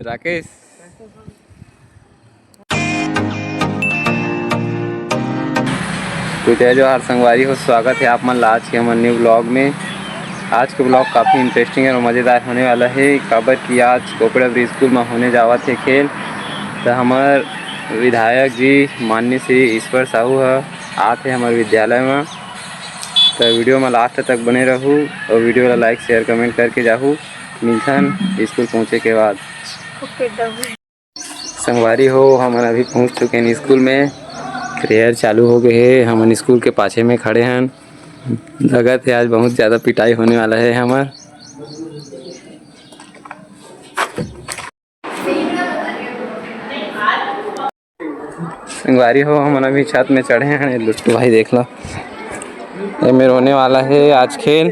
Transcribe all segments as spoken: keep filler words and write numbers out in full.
राकेश। तो जय जोहार संगवारी हो, स्वागत है आप मन ला आज के हमर न्यू व्लॉग में। आज के व्लॉग काफ़ी इंटरेस्टिंग और मज़ेदार होने वाला है, काबर कि आज कोपड़ा प्री स्कूल में होने जावत है खेल। तो हमर विधायक जी माननीय श्री ईश्वर साहू ह आत है हमर विद्यालय में। तो वीडियो में लास्ट तक बने रहू और वीडियो ला लाइक, शेयर, कमेंट करके जाहू। मिलथन स्कूल पहुँचे के बाद। संगवारी हो, हमन अभी पहुंच चुके हैं स्कूल में। प्रेयर चालू हो गए है, हमन स्कूल के पाछे में खड़े हन। लगत है आज बहुत ज्यादा पिटाई होने वाला है हमर। संगवारी हो, हमन अभी छत में चढ़े हैं। ये लुट्टू भाई देख लो, ये में होने वाला है आज खेल।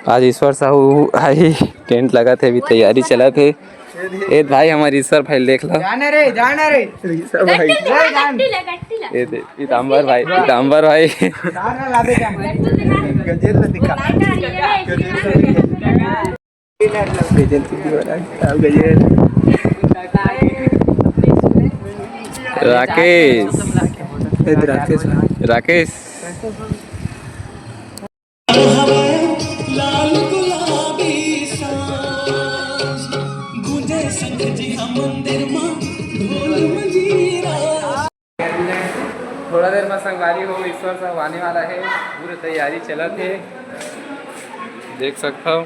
आज ईश्वर साहू आई, टेंट लगत है, अभी तैयारी चलत है। ए भाई, हमर ईश्वर भाई देख लो। जाना रे, जाना रे। ईश्वर भाई। गट्टी ले, गट्टी ले, गट्टी ले। ये दे, पीताम्बर भाई, पीताम्बर भाई। तारा ला दे जा। गजेल ला दिखा। गजेल ला दिखा। गजेल। राकेश। ए, राकेश। राकेश। थोड़ा देर में संगवारी हो, ईश्वर साहू आने वाला है, पूरी तैयारी चलत है, देख सकता हूँ।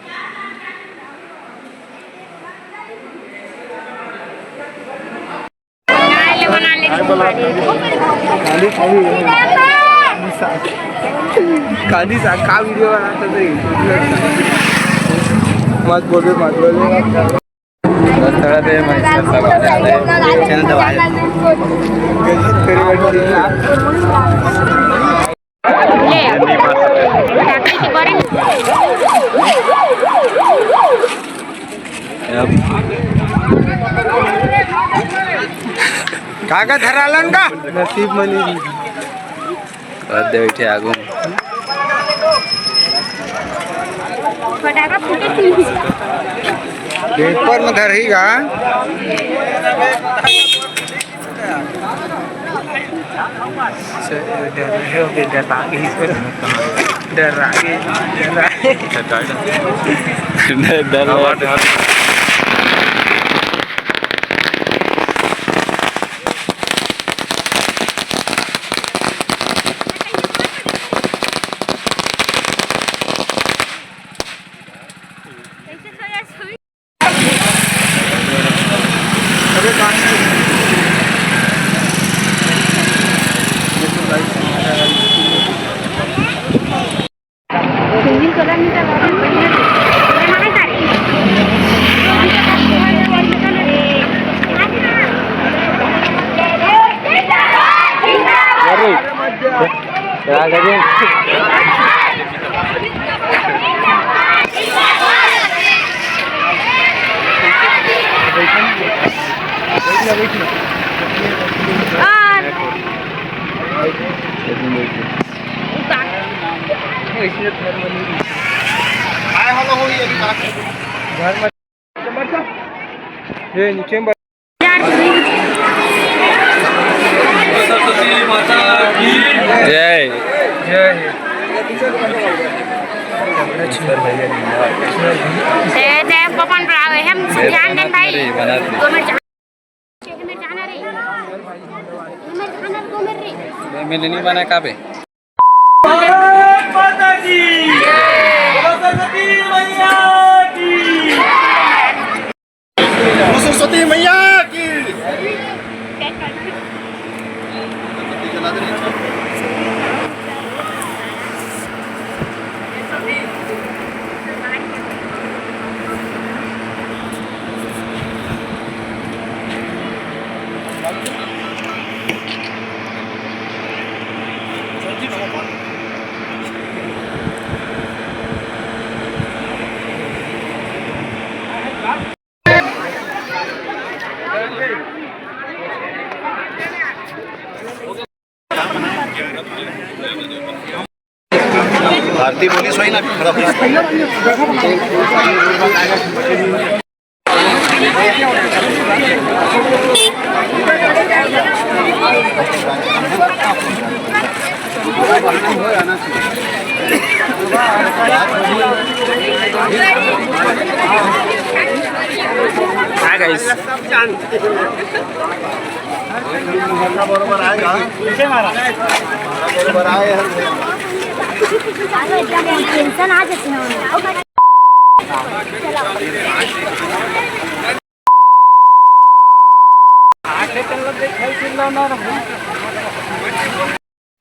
काली सा का वीडियो बनाता था। मत बोल, मत बोल। बस थोड़ा देर में सब आ जाते हैं। चैनल दबा दे। ले। काकड़ी के बारे में। का का धरालन का? नसीब मनी। कर दे बैठे आगू। फटाका फूटे थी। पेपर में धरही गा। डर रहे हो गए, डर आ गई, डर आ गई, डर आ गई। डर, डर लगा। घर में, ये नीचे में। सरस्वती माता की जय। जय। जय, जय, पवन बड़ा है, हम ध्यान दें भाई। दो मिनट जा-, दो मिनट जाना रे। दो मिनट जाना, दो मिनट रे। एमएलए नहीं बना का बे? भारत माता की। बोलो सरस्वती मैया की। बोलो सरस्वती मैया की। भारतीय पुलिस वही ना खड़ा। Hi guys. बरोबर आएगा। बरोबर आए हैं। टेंशन आ जाती है।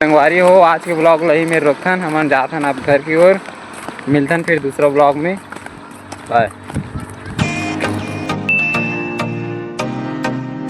संगवारी हो, आज के vlog ल ही मेर रोकथन, हमन जाथन अब घर की ओर। मिलथन फिर दूसरा vlog में। Bye।